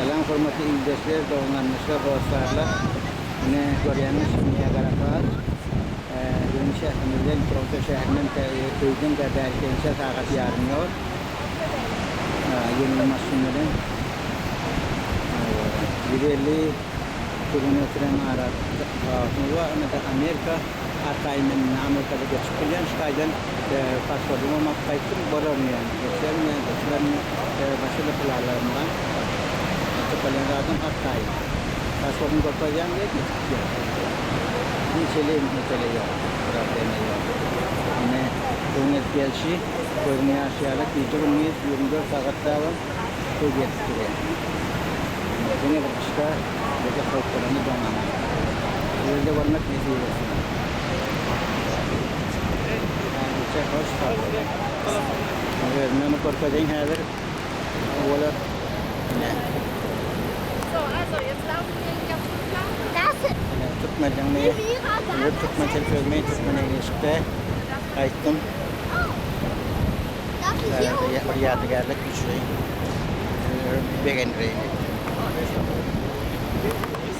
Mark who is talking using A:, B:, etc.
A: Salam hormatly ildeşler, dogan-garyndaşlar, hossarlar. Ine görýäňiz şu Niagara Falls. Biziň şährimizden, Toronto şäherinden öýden de bäri gelinçä sagat ýarym ýol. Ýeňil maşyn bilen. 150 kilometrem ara tapawutymyz bar. Ine-de Amerika. Arkaýyn men indi Amerikada geçip bilýän. Şu taýdan pasportymam alyp gaýtdym. Bolaryn ýöne. Geçerin ýa geçmerin. Başga-da planlarym bar. Aýtjak bolýan zadym arkaýyn. Pasportyňy görkezýäň we geçip gidýäň. Hiç hili mesele ýok. Problema ýok. Ine, suwuň gelip gelşi gözüň ýaşy ýaly gije-gündiz 24 sagatlabam suw gelip durýar. Diňe bir gyşda gije sowuk bolanda doňaňok. Sizede görmek nesip etsin. Häzirçe hoş sag boluň. Özümem görkezeýin häzir. Bolar. Ine. Ine türkmenleň Ine türkmençe sözümi türkmen eglişikde aýtdym. Bir ýadygärlik düşüreýin. Begendireýin.